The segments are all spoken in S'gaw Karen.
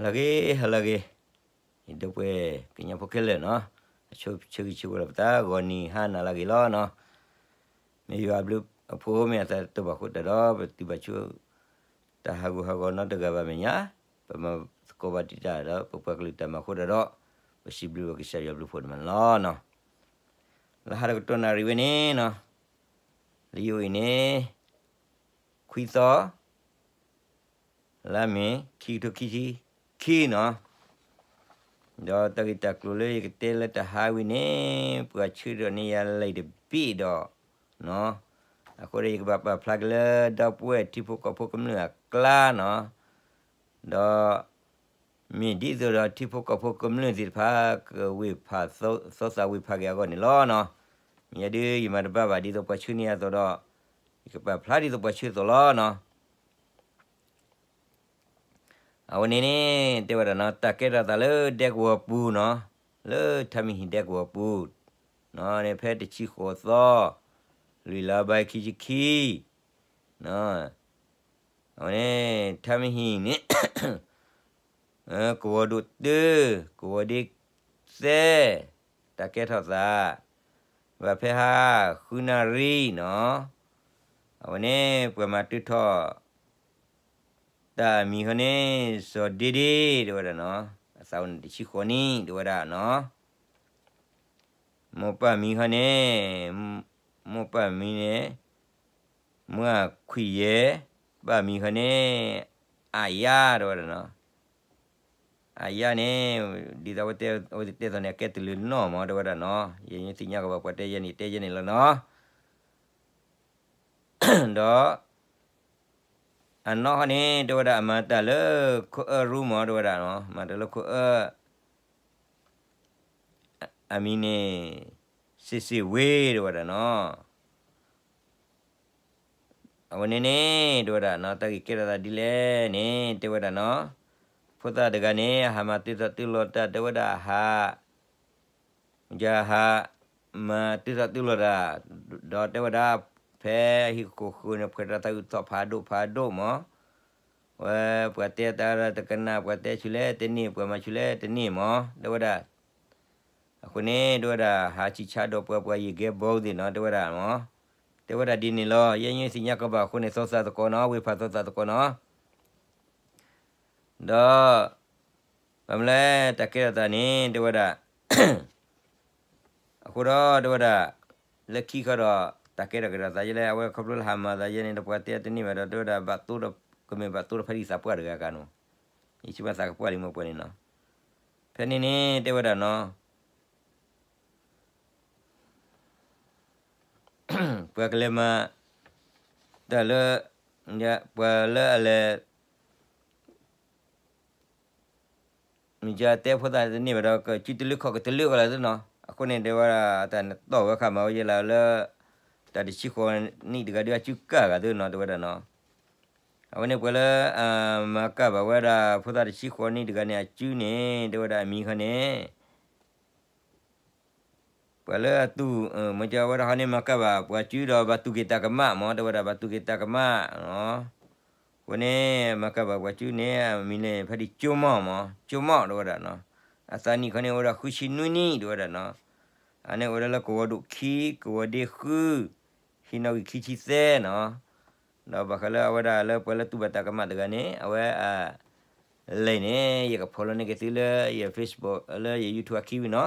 ဟါလၢအဂ့ၤ ဟါလၢအဂ့ၤ, ယဒီပုၢ်ဝဲၢ်ကညီဖိခဲလၢာ်နီၤ, အဆိဆၢဂ့ၤဆၢဝါလီၤပသး ဂီၤနံၤဟါနၤလၢအဂ့ၤလီၤနီၤ. မ့ၢ်ယွၤအဘျုးအဖှိၣ်မ့ၢ်အသးတဘၣ်အဃိတၢ်ဒီး ပတုၤဘၣ်ဆူ တၢ်ဟးဂူာ်ဟးဂီၤနီတဂၤဘၣ်မဲာ်ညါ, ပမၤသကိးဘၣ်တံာ်တာ်ဒီး ပပှၤကလုာ်တၢ်မၤအဃိတၢ်ဒီး ပစံးဘျုးဘၣ်ကစၢ်ယွၤဘျုးဖှိၣ်တမံၤလီၤနီၤ. လၢဟါတကတီၢ်နၣ်ရံၣ်ဝဲန့ၣ်နီၤ, လၢယအိၣ်အံၤန့ၣ် ခွံသီ လါမ့ၤ ခံကထိခံဆံခံနီၤ, ဒီးတၢ်ဂ့ၢ်တၢ်ကျိၤလၢယကတဲလၢတဟါဝံၤန့ၣ် ပှၤဆှၢထီၣ်န့ၢ်ယၤလံာ်တဘ့ၣ်ဒီးနီၤ, အဃိဒီးယကဘၣ်ပာ်ဖျါက့ၤလၢဒီပုၢ်ဝဲၢ်ထံဖိကီၢ်ဖိကမျၢၢ်အကျါနီၤ, ဒီး မ့ၢ်ဒ်သိးဒီးထံဖိကီၢ်ဖိကမျၢၢ်သ့ၣ်တဖၣ် ကဝ့ၢ်ဖးသီသးဝ့ၢ်ဖးက့ၤအဂီၢ်န့ၣ်လီၤနီၤ. မ့ၢ်ယၤဒုးယမၤတဘၣ်ဘၣ်ဒ်သိးပှၤဆှၢန့ၢ်အသိးဒီး ယကပာ်ဖျါဒ်သိးပှၤဆှၢအသိးလီၤနီၤ. အဝဲန့ၣ်န့ၣ် တဲဝဲဒၣ်နီၤ တၢ်ကဲထီၣ်သးလၢဒဲကဝီၤပူၤနီၤ, လၢထါမံဟံၣ်ဒဲကဝီၤပူၤ, န့ၣ်ဖဲတဆံဃိးသီ, လွံၢ်လါဘၢၣ်ခံဆံခံ, အဝဲန့ၣ် ထါမံဟံၣ်န့ၣ် ကဝီၤဒိၣ်တု, ကဝီၤဒ့သဲ, တၢ်ကဲထီၣ်သး ဘၣ်ဖဲဟါ ဃုနၣ်ရံၣ်နီၤ, အဝဲန့ၣ် ပှၤမၤတုၤထီၣ် တၢ်အမံၤဃီန့ၣ် စီၤဒ့ဒ့ တဲဝဲဒၣ်နီၤ, အသးအိၣ်န့ၣ်တဆံဃိးနံၣ် တဲဝဲဒၣ်နီၤ. မိၢ်ပၢ်မံၤဃီန့ၣ်, မိၢ်ပၢ်မံၤန့ၣ် မွၤခွံၣ်ယဲၢ်, ပၢ်မံၤဃီန့ၣ် အယါ တဲဝဲဒၣ်နီၤ. အယါန့ၣ် ဒ်သိးအဝဲတဲသိးန့ၣ် အကဲတလုာ်နီၢ်မး တဲဝဲဒၣ်နီၤ, ယဲယသ့ၣ်ညါကဘၣ်ပှၤတဲယဲန့ၣ် တဲယဲန့ၣ်လီၤနီၤ. ဒီး အနီၢ်ဃီန့ၣ် တဲဝဲဒၣ်အမၤတၢ်လၢခိၣ်အၢရူမး တဲဝဲဒၣ်နီၤ, မၤတၢ်လၢခိၣ်အၢ အမံၤန့ၣ် စ့ၣ်စ့ၣ်ဝ့ တဲဝဲဒၣ်နီၤ. အဝဲန့ၣ်န့ၣ် တဲဝဲဒၣ်နီၤ တၢ်ဂ့ၢ်ကဲထီၣ်သးဒ်လဲၣ်န့ၣ် တဲဝဲဒၣ်နီၤ, ဖိသၣ်တဂၤန့ၣ် အဟးမၤတုၤထီၣ်တုၤလီၤတၢ် တဲဝဲဒၣ်အဟး ယဟး မၤတုၤထီၣ်တုၤလီၤတၢ်, ဒီးတဲဝဲဒၣ် ဖဲဟံၣ်ခိၣ်ဃုာ်န့ၣ် ဖှဲးထီၣ်သးအုးသီၣ်ဖးဒိၣ်ဖးဒိၣ်မး, ဝဲပှၤတဲတၢ်တကနၣ် ပှၤတဲဆူလဲၣ်တန့ၢ် ပှၤမၤဆူလဲၣ်တန့ၢ်မး တဲဝဲဒၣ်. အဃိန့ၣ် တဲဝဲဒၣ် ဟးဆံးဆါဒီးပှၤပှၤယံာ်ဂဲၤဘီသ့ၣ်နီၤ တဲဝဲဒၣ်မး, တဲဝဲဒၣ်ဒ်န့ၣ်လီၤ. ယဲယသ့ၣ်ညါကဘၣ်အဃိန့ၣ် သီသးသကိးနီၤ ဝ့ၢ်ဖးသီသးသကိးနီၤ ဒီး ဘၣ်မနုၤလဲၣ် တၢ်ကဲထီၣ်သးန့ၣ် တဲဝဲဒၣ်, အဃိဒီးတဲဝဲဒၣ်, လၢခံခီဒီး တၢ်ကဲထီၣ်ကဲထီၣ်သးယဲလဲၣ် အဝဲခီဖျိလၢဟးမၤသးယဲန့ၣ် ဒီးပှၤတဲတန့ၢ်ဘၣ်ဒီး တဲဝဲဒၣ်ဘၣ်တိၢ်ဒီး ကမ့ၢ်ဘၣ်တိၢ်ဒီးဖဲဒ်သးပှၢ်တဂၤကါနီၤ, ယဆိကမိၣ်သးကပှၢ်လံမ့ၢ်ပှဲၤန့ၣ်နီၤ, ဖဲန့ၣ်န့ၣ် တဲဝဲဒၣ်နီၤ ပှၤကလဲၤမၤ တၢ်လၢ ပှၤလၢအလဲၤ မ့ၢ်ကတဲဖိသၣ်တန့ၢ်ဘၣ်ဒီး ကစုတလၢခီၣ်ကတလၢကီၢ်လၢသနီၤ, အဃိန့ၣ် တဲဝဲဒၣ် တၢ်နတီၢ်ဝဲခါမၤဝဲယဲလၢ တၢ်တဆံဃိးနံၣ်တဂၤဒုးအစုကၢ်ဂၤသနီၤ တဲဝဲဒၣ်နီၤ, အဝဲန့ၣ်ပှၤလၢ မၤကၢ်ဘၣ်ဝဲဒၣ် ဖိသၣ်တဆံဃိးနံၣ်တဂၤန့ၣ် အစုန့ၣ် တဲဝဲဒၣ်အမံၤခီန့ၣ် ပှၤလၢအတူၢ် မ့ၢ်ကဝဲဒၣ်ဟီန့ၣ် မၤကၢ်ဘၣ်ပှၤစုဒီး ဘၣ်တူၢ်က့ၤတၢ်ကမၣ်မး တဲဝဲဒၣ် ဘၣ်တူၢ်က့ၤတၢ်ကမၣ်နီၤ, အဃိန့ၣ် မၤကၢ်ဘၣ်ပှၤစုန့ၣ် အမံၤန့ၣ် ဖဲဒ်ကၠိမီၢ်မး ကၠိမီၢ် တဲဝဲဒၣ်နီၤ, အသးနံၣ်ခီန့ၣ် အိၣ်ဝဲဒၣ်ဃုဆံနွံနံၣ် တဲဝဲဒၣ်နီၤ, အန့ၣ်အိၣ်ဝဲဒၣ်လၢကဝီၤဒိၣ်ခံ ကဝီၤဒ့ဃု ဟံးနီၣ်ဂံၢ်ခံဆံသၢနီၤ, ဒီးဘၣ်ဃးလၢအဝဲဒၣ်လၢပှၤလၢတူၢ်ဘၣ်တၢ်ကမၣ်တဂၤန့ၣ် အဝဲ လံာ်န့ၣ် ယကဖီၣ်လီၤန့ၢ်က့ၤသုလၢယ Facebook လၢယ YouTube အခံဝံၤနီၤ,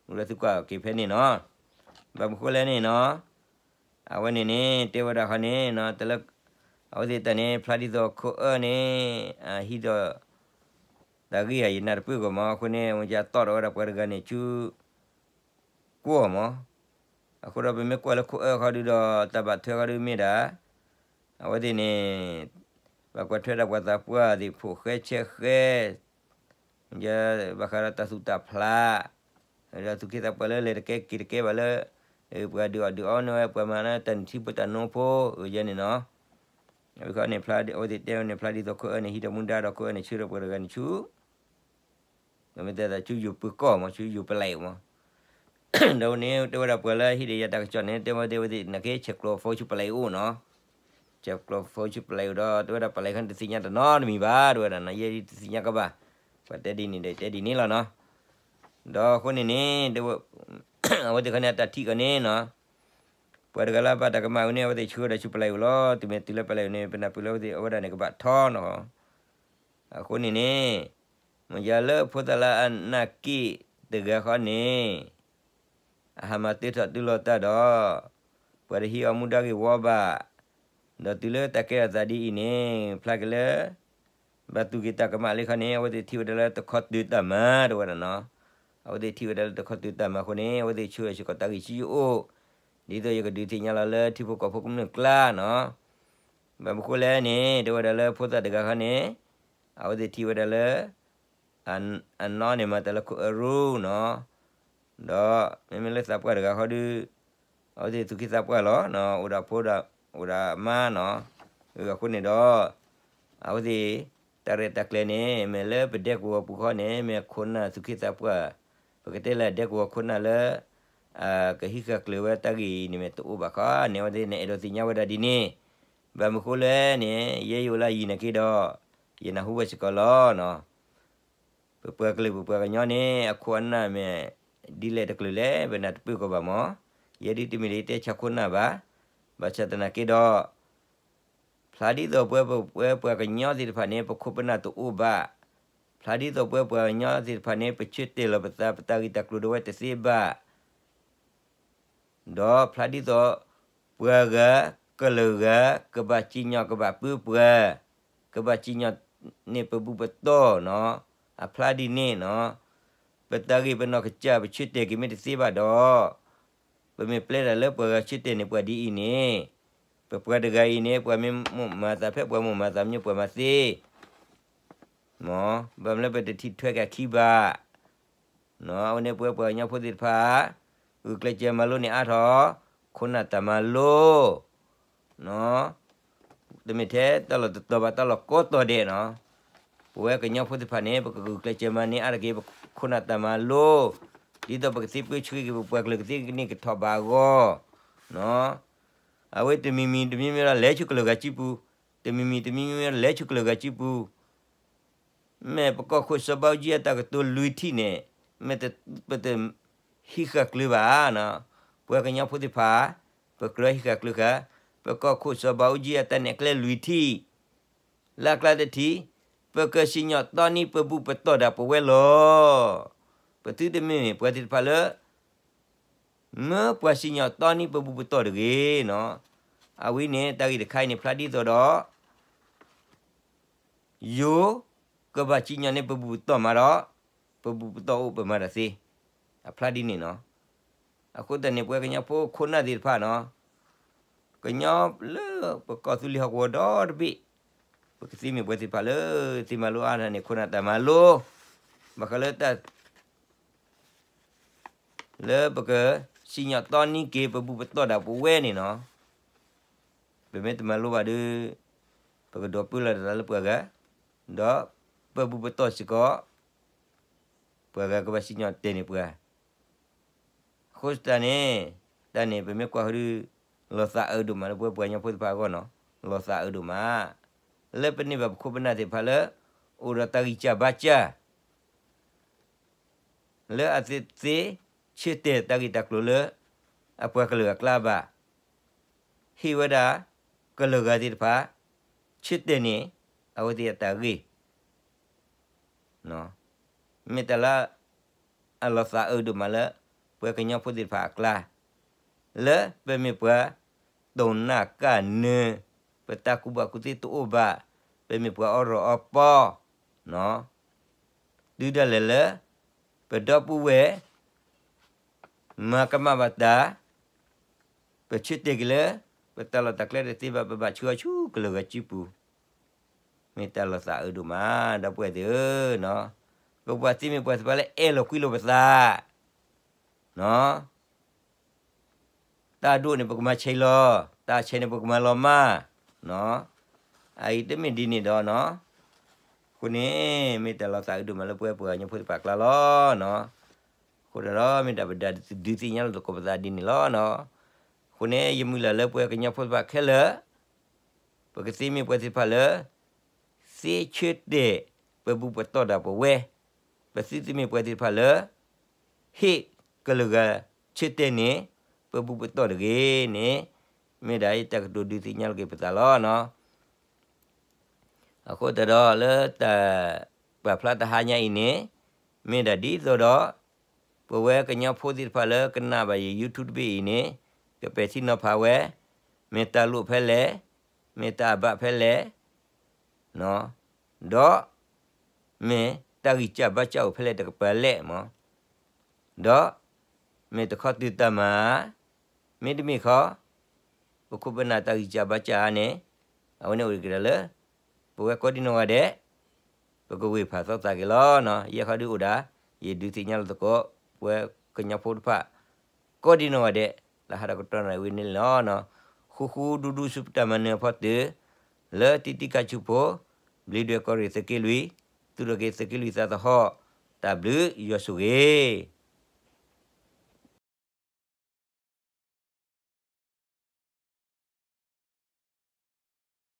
အိၣ်လၢသုကွၢ်က့ၤဖဲန့ၣ်နီၤ, ဘၣ်မနုၤဃိလဲၣ်န့ၣ်နီၤ, အဝဲန့ၣ်န့ၣ် တဲဝဲဒၣ်ခီန့ၣ်နီၤ တလၢ အဝဲသ့ၣ်တၢ်န့ၣ် ဖျါဒ်သိးခိၣ်အၢန့ၣ် ဟံးဒီး တၢ်ဂ့ၢ်အယနၢ်တပၢၢ်ဂီၢ်မး အဃိန့ၣ် ဝဲကတီၢ်ဒီးဝဲဒၣ်ပှၤတဂၤန့ၣ် ဆူ ကွီၢ်မး, အဃိဒီးပမ့ၢ်ကွၢ်လၢခိၣ်အၢခီဒုဒီး တၢ်ဘၣ်ထွဲခီဒုမ့ၢ်ဒၣ် အဝဲသ့ၣ်န့ၣ် ဘၣ်ကွၢ်ထွဲဒၣ်ပှၤသးပှၢ်သ့ၣ် ဖိၣ်ဃဲဆဲးဃဲ ဘၣ်ဃးဒီးတၢ်သူၣ်တၢ်ဖျး, ဒီးသူၣ်က့သးပှၢ်လၢလဲၤတကဲက့ၤတကဲဘၣ်လၢ ပှၤဒုးအီၣ်ဒုးအီန့ၢ်ဝဲ ပှၤမၤလၢတၢ်နုၢ်ထံဖိတၢ်နူဖိ ယဲန့ၣ်နီၤ, အဝဲန့ၣ်ဖျါ အဝဲသ့ၣ်တဲဝဲန့ၣ် ဖျါဒ်သိးခိၣ်အၢန့ၣ် ဟံးဒီးမူဒါဒီးခိၣ်အၢန့ၣ် ဆှၢဒီးပှၤတဂၤန့ၣ်ဆူ ပမ့ၢ်တဲသးဆူယိၤပၢၤကီၢ်မး ဆူယိၤပလဲးမး, ဒီးန့ၣ် တဲဝဲဒၣ်ပှၤလၢဟံးဒီးယၤတၢ်ကစီၣ်န့ၣ် တဲဝဲသ့ၣ်ဝဲသ့ၣ် နကဟ့ၣ်ဆဲးကျိးဖိဆူပလဲးအိၣ်နီၤ, ဆဲးကျိးဖိဆူပလဲးအိၣ်ဒီး တဲဝဲဒၣ်ပလဲးခီန့ၣ်တသ့ၣ်ညါတနီတမံၤဘၣ် တဲဝဲဒၣ်နီၤ, ယဲဒ်တသ့ၣ်ညါကဘၣ်, ပှၤတဲဒ်န့ၣ်ဒီးတဲဒ်န့ၣ်လီၤနီၤ. ဒီးအဃိန့ၣ်န့ၣ် အဝဲသ့ၣ်ခီန့ၣ် အတၢ်ထံၣ်ကီးန့ၣ်နီၤ, ပှၤတဂၤလၢအဘၣ်တၢ်ကမၣ်ဝဲန့ၣ် အဝဲသ့ၣ်ဆှၢဝဲဒီးဆူပလံးအအိၣ်လီၤ. တုၤမ့ၢ်တုၤလၢပလံးအအိၣ်န့ၣ် ပနၢ်ပၢၢ်လၢအဝဲသ့ၣ်အဝဲဒၣ်န့ၣ် ကဘၣ်ထီနီၤ. အဃိန့ၣ်န့ၣ် မ့ၢ်ယၤလၢဖိသၣ်လၢအနၢ်က့ၣ်တဂၤဃီန့ၣ် အဟးမၤတ့ထီၣ်တုၤလီၤတၢ်ဒီး ပှၤတဟံးအီၤမူဒါဂ့ၢ်ဝီဘၣ်, ဒီးတုၤလၢတၢ်ကဲထီၣ်သးဒ်အံၤန့ၣ် ဖျါက့ၤလၢ ဘၣ်သူၣ်က့ၤတၢ်ကမၣ်လံခီန့ၣ် အဝဲသ့ၣ်ထံၣ်ဝဲဒၣ်လၢတခီတုၤတၢ်မၤ တဲဝဲဒၣ်နီၤ. အဝဲသ့ၣ်ထံၣ်ဝဲဒၣ်လၢတခီတုၤတၢ်မၤအဃိန့ၣ် အဝဲသ့ၣ်ဆှၢဝဲစ့ၢ်ကီးတၢ်ဂ့ၢ်ဆံယအိၣ်, ဒ်သိးယကဒုးသ့ၣ်ညါလီၤလၢထံဖိကီၢ်ဖိကမျၢၢ်ကျါနီၤ. ဘၣ်မနုၤဃိလဲၣ်န့ၣ် တဲဝဲဒၣ်လၢဖိသၣ်တဂၤခီန့ၣ် အဝဲသ့ၣ်ထံၣ်ဝဲဒၣ်လၢ အနီၢ်န့ၣ်မၤတၢ်လၢခိၣ်အရူနီၤ, ဒီးမ့မ့ၢ်လၢသးပှၢ်တဂၤဃီဒီး အဝဲသ့ၣ်သူၣ်က့သးပှၢ်လီၤ, အိၣ်ဒီးဖိဒီး အိၣ်ဒီးအမါနီၤ, အဃိန့ၣ်ဒီး အဝဲသ့ၣ် တၢ်ရဲၣ်တၢ်ကျဲၤန့ၣ် မ့ၢ်လၢပဒဲကဝီၤပူၤဃီန့ၣ် မ့ၢ်ခိၣ်နၢ်သူၣ်က့သးပှၢ်, ပကတဲလၢဒဲကဝီၤခိၣ်နၢ်လၢ ကဟံးဃာ်ကျၢၤဝဲတၢ်ဂ့ၢ်အံၤန့ၣ် မ့ၢ်တအိၣ်ဘၣ်ခီန့ၣ် အဝဲသ့ၣ်န့ၣ်အဲၣ်ဒိးသ့ၣ်ညါဝဲဒၣ်ဒ်န့ၣ်, ဘၣ်မနုၤဃိလဲၣ်န့ၣ် ယဲယအိၣ်လၢအယံၤနာ်က့ဒီး ယနၢ်ဟူဘၣ်စ့ၢ်ကီးလီၤနီၤ. ပပှၤကလုာ်ပပှၤကညီန့ၣ် အခိၣ်အနၢ်မ့ၢ်ဒ်လဲၣ်တကလုာ်လဲၣ် ပနၢ်တပၢၢ်ကီးဘၣ်မး, ယဲဒ်တမ့ၢ်လၢယတဲဆါခိၣ်နၢ်ဘၣ်, ဘၣ်ဆၣ်သနာ်က့ဒီး ဖျါဒ်သိးပဝဲပဝဲပှၤကညီသ့ၣ်တဖၣ်န့ၣ် ပခိၣ်ပနၢ်တအိၣ်ဘၣ်, ဖျါဒ်သိးပဝဲပှၤကညီသ့ၣ်တဖၣ်န့ၣ် ပဆၢတဲာ်လီၤပသး ပတၢ်ဂ့ၢ်တၢ်ကျိၤဒီးဝဲတသ့ဘၣ် ဒီးဖျါဒ်သိး ပှၤဂၤ ကလုာ်ဂၤ ကဘၣ်စံၣ်ညီၣ်ကဘၣ်ပၢပှၤ, ကဘၣ်စံၣ်ညီၣ်န့ၢ်ပဘူၣ်ပတီၢ်နီၤ, အဖျါဒ်န့ၣ်နီၤ, ပတၢ်ဂ့ၢ်ပနီၢ်ကစၢ်ပဆၢတဲာ်က့ၤမ့ၢ်တသ့ဘၣ်ဒီး ပမ့ၢ်ပျဲတၢ်လၢပှၤဂၤဆၢတဲာ်န့ၢ်ပှၤဒ်အံၤန့ၣ်, ပပှၤတဂၤအံၤန့ၣ် ပှၤမ့ၢ်မိၣ်မၤသးဖဲပှၤမိၣ်မၤသးမ့ၢ်ပှၤမၤသ့ မး, ဘၣ်မနုၤလၢပတထံၣ်ထွဲက့ၤအခံဘၣ်, အဝဲန့ၣ်ပဝဲပှၤကညီဖိသ့ၣ်တဖၣ် ဂုာ်ကျဲးစၢးမၤလိန့ၢ်အါထီၣ် ခိၣ်နၢ်တၢ်မၤလိ တမ့ၢ်ထဲတၢ်လီၢ်တတီၤဘၣ် တၢ်လီၢ်ကိးတီၤဒဲးနီၤ, ပဝဲကညီဖိသ့ၣ်တဖၣ်န့ၣ် ပကဂုာ်ကျဲးစၢးမၤန့ၢ်အါထီၣ်က့ၤ ပခိၣ်နၢ်တၢ်မၤလိ, ဒ်သိးပကသ့ပၢဆှၢက့ၤ ပပှၤကလုာ်ကသ့ကန့ၢ်ကထီၣ်ဘၣ်အဂီၢ်, အဝဲတမံၤမံၤတမံၤမံၤဒီးလဲၤဆူကလုာ်ဂၤစုပူၤ, တမံၤမံၤတမံၤမံၤဒီးလဲၤဆူကလုာ်ဂၤစုပူၤ, မ့ၢ်ပကီၢ်ခိၣ်စီၤဘးအူကၠံအတၢ်ကတိၤလွံၢ်ထံၣ်န့ၣ် မ့ၢ်ပတဟံးဃာ်ကျၢၤဘၣ်, ပှၤကညီဖိသ့ၣ်တဖၣ် ပကြၢးဟံးဃာ်ကျၢၤဃာ်, ပကီၢ်ခိၣ်စီၤဘးအူကၠံအတၢ်နဲၣ်ကျဲလွံၢ်ထံၣ်, လၢအကျါတထံၣ်, ပကစံၣ်ညီၣ်တီနံၤပဘူၣ်ပတီၢ်ဒၣ်ပဝဲလီၤ. ပသုတမ့ၢ်ပှၤသ့ၣ်တဖၣ်လၢ မ့ၢ်ပှၤစံၣ်ညီၣ်တီနံၤပဘူၣ်ပတီၢ်တဂ့ၤနီၤ, အဝဲန့ၣ် တၢ်ဂ့ၢ်တခါအံၤန့ၣ် ဖျါဒ်သိးဒီး ယိၤကဘၣ်စံၣ်ညီၣ်န့ၢ်ပဘူၣ်ပတီၢ်မးဒီး ပဘူၣ်ပတီၢ်အိၣ်ပမၤတၢ်သ့, အဖျါဒ်န့ၣ်နီၤ. အဃိသတးန့ၣ် ပဝဲကညီဖိခိၣ်နၢ်သ့ၣ်တဖၣ်နီၤ, ကညီလၢပကီၢ်သူလ့ၤဟီၣ်ကဝီၤဒီတဘ့ၣ်, ပကသ့မ့ၢ်ပှၤသ့ၣ်တဖၣ်လၢ သ့မၤလိအါထီၣ်န့ၣ် ခိၣ်နၢ်တၢ်မၤလိ, ဘၣ်ဃးလၢတၢ် လၢပကစံၣ်ညီၣ်တီနံၤက့ၤ ပဘူၣ်ပတီၢ်ဒၣ်ပဝဲန့ၣ်နီၤ, ပမ့ၢ်တမၤလိဘၣ်ဒီး ပကဒိးပၢလီၤတၢ်လၢပှၤဂၤ, ဒီးပဘူၣ်ပတီၢ်စ့ၢ်ကီး ပှၤဂၤကဘၣ်စံၣ်ညီၣ်တဲာ်န့ၢ်ပှၤ, အဃိသတးန့ၣ် တၢ်န့ၣ် ပမ့ၢ်ကွၢ်ဃီဒီး လီၤသးအၢဒိၣ်မးလၢပဝဲပှၤကညီဖိသ့ၣ်တဖၣ်အဂီၢ်နီၤ, လီၤသးအၢဒိၣ်မး, လၢပန့ၢ်ဘၣ်ပခိၣ်ပနၢ်သ့ၣ်တဖၣ်လၢ အိၣ်ဒီးတၢ်ဂံၢ်စၢ်ဘါစၢ် လၢအသ့ၣ်သ့ဆၢတဲာ်တၢ်ဂ့ၢ်တၢ်ကျိၤလၢ အပှၤကလုာ်အကျါဘၣ်, ဟ့ၣ်ဝဲဒၣ် ကလုာ်ဂၤသ့ၣ်တဖၣ် ဆၢတဲာ်န့ၣ် အဝဲသ့ၣ်အတၢ်ဂ့ၢ်, မ့ၢ်တၢ်လၢ အလီၤသးအၢဒိၣ်မးလၢ ပှၤကညီဖိသ့ၣ်တဖၣ်အကျါ, လၢပမ့ၢ်ပှၤ တိၢ်နၢ်ကၢ်နၢ, ပတၢ်ကူၣ်ဘၣ်ကူၣ်သ့တအိၣ်ဘၣ်, ပမ့ၢ်ပှၤအီၣ်ရီၣ်အီပီ, တုၤဒၣ်လဲာ်လၢ ပဒီပုၢ်ဝဲၢ် မၤကမၣ်ဘၣ်တၢ်, ပဆၢတဲာ်က့ၤလၢ ပတၢ်လီၢ်တၢ်ကျဲတသ့ဘၣ် ပဘၣ်ဆှၢအီၤဆူကလုာ်ဂၤစုပူၤ, မ့ၢ်တၢ်လီၤသးအၢဒိၣ်မး ဒီပုၢ်ဝဲၢ်သ့ၣ်ဧၢ, ပပှၤသ့မ့ၢ်ပှၤသ့ၣ်တဖၣ်လၢအဲၣ်လီၤကွံလိာ်ပသး တၢ်ဒိၣ်န့ၣ် ပကမၤဆဲးလီၤ, တၢ်ဆဲးန့ၣ် ပကမၤလီၤမၢ်, အအံၤတမ့ၢ်ဒ်န့ၣ်ဒီးနီၤ, အဃိန့ၣ် မ့ၢ်တၢ်လီၤသးအၢဒိၣ်မးလၢပဝဲပှၤကညီဖိသ့ၣ်တဖၣ်အကျါလီၤ. အဃိဒီး မ့ၢ်တၢ်ပဒုးသ့ၣ်ညါလိာ်သကိးပသးဒ်န့ၣ်လီၤ. အဃိန့ၣ် ယမုၢ်လၢ်လၢပဝဲကညီဖိသ့ၣ်တဖၣ်ခဲလၢာ် ပကသ့မ့ၢ်ပှၤသ့ၣ်တဖၣ်လၢ သ့ဆၢတဲာ် ပဘူၣ်ပတီၢ်ဒၣ်ပဝဲ ပသုတမ့ၢ်ပှၤသ့ၣ်တဖၣ်လၢ ဟ့ၣ်ကလုာ်ဂၤဆၢတဲာ်န့ၣ် ပဘူၣ်ပတီၢ်တဂ့ၤန့ၣ် မ့ၢ်ဒၣ်ယတၢ်ကတိၤဒုးသ့ၣ်ညါလီၤက့ၤပသးလီၤ. အဃိသတးဒီးလၢတၢ်ပာ်ဖျါတဟါညါအံၤန့ၣ် မ့ၢ်ဒၣ်ဒ်သိးဒီး ပဝဲကညီဖိသ့ၣ်တဖၣ်လၢကနၣ်ဘၣ်ယ YouTube တဘ့ၣ်အံၤန့ၣ် ကပဲာ်ထံနီၤဖးဝဲ, မ့ၢ်တၢ်လိၣ်ဖဲလဲၣ်, မ့ၢ်တၢ်အဘၣ်ဖဲလဲၣ်, ဒီး မ့ၢ်တၢ်ဂံၢ်စၢ်ဘါစၢ်အိၣ်ဖဲလဲၣ်တကပၤလဲၣ်မး, ဒီး မ့ၢ်တခီတုၤတၢ်မၤ, မ့တမ့ၢ်ခီ ပခိၣ်ပနၢ်တၢ်ဂံၢ်စၢ်ဘါစၢ်ဧါန့ၣ် အဝဲန့ၣ်အိၣ်တက့ၢ်လၢ ပဝဲကိးဒံနီၢ်ဂၤဒဲး ပကဝ့ၢ်ဖးသီသးက့ၤလီၤ. ယဲခီဒုးအိၣ်ဒၣ် ယဒုးသ့ၣ်ညါလီၤသကိး ပဝဲကညီဖိတဖၣ် ကိးဒံနီၢ်ဂၤဒဲး လၢဟးဒီးကတီၢ်နၣ်ရံၣ်ဝဲန့ၣ်လီၤ. ဃူဃူဒူဒူဆူပတၢ်မၤနၢၤအဖီတၢၢ် လၢတံတံခါဆူဖိ ဘျံးဒွဲၣ်ကီၢ်ရ့ၣ်သုးက့လွံၢ် သူၣ်ထီၣ်က့ၤသုးက့လွံၢ်သးသဟီၣ် တၢ်ဘျုးယွၤဆိၣ်ဂ့ၤ